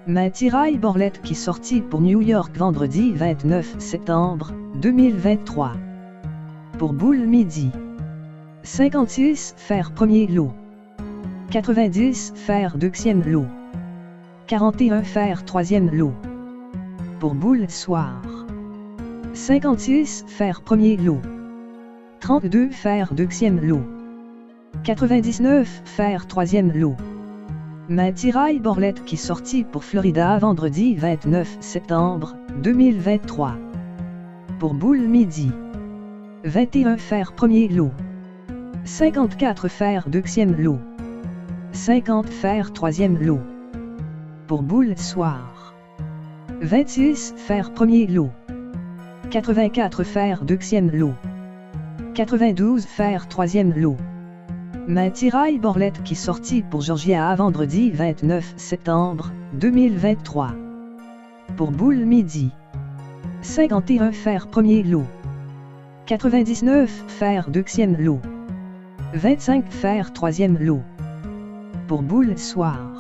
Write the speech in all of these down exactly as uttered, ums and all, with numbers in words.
Men tiray bòlèt ki sòti pou New York vandredi vennèf septanm de mil venntwa. Pou boul midi. Senkansis fè premye lo. Katrevendis fè dezyèm lo. Karanteyen fè twazyèm lo. Pou boul swar. Senkansis fè premye lo. Trannde fè dezyèm lo. Katrevendiznèf fè twazyèm lo. Men tiray bòlèt ki sòti pou Florida vandredi vennèf septanm de mil venntwa. Pou boul midi. Venteyen fè premye lo. Senkannkat fè dezyèm lo. Senkant fè twazyèm lo. Pou boul swar. Vennsis fè premye lo. Katrevenkat fè dezyèm lo. Katrevendouz fè twazyèm lo. Men tiray bòlèt ki sòti pou Jòjya vandredi vennèf septanm de mil venntwa. Pou boul midi. Senkanteyen fè premye lo. Katrevendiznèf fè dezyèm lo. Vennsenk fè twazyèm lo. Pou boul swar.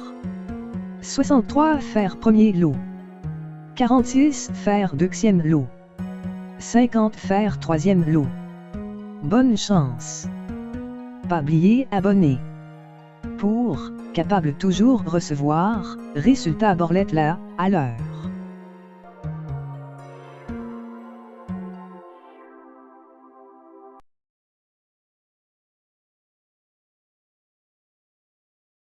Swasanntwa fè premye lo. Karannsis fè dezyèm lo. Senkant fè twazyèm lo. Bòn chans. Pa bliye abòne pou w kapab toujou resevwa rezilta bòlèt la alè.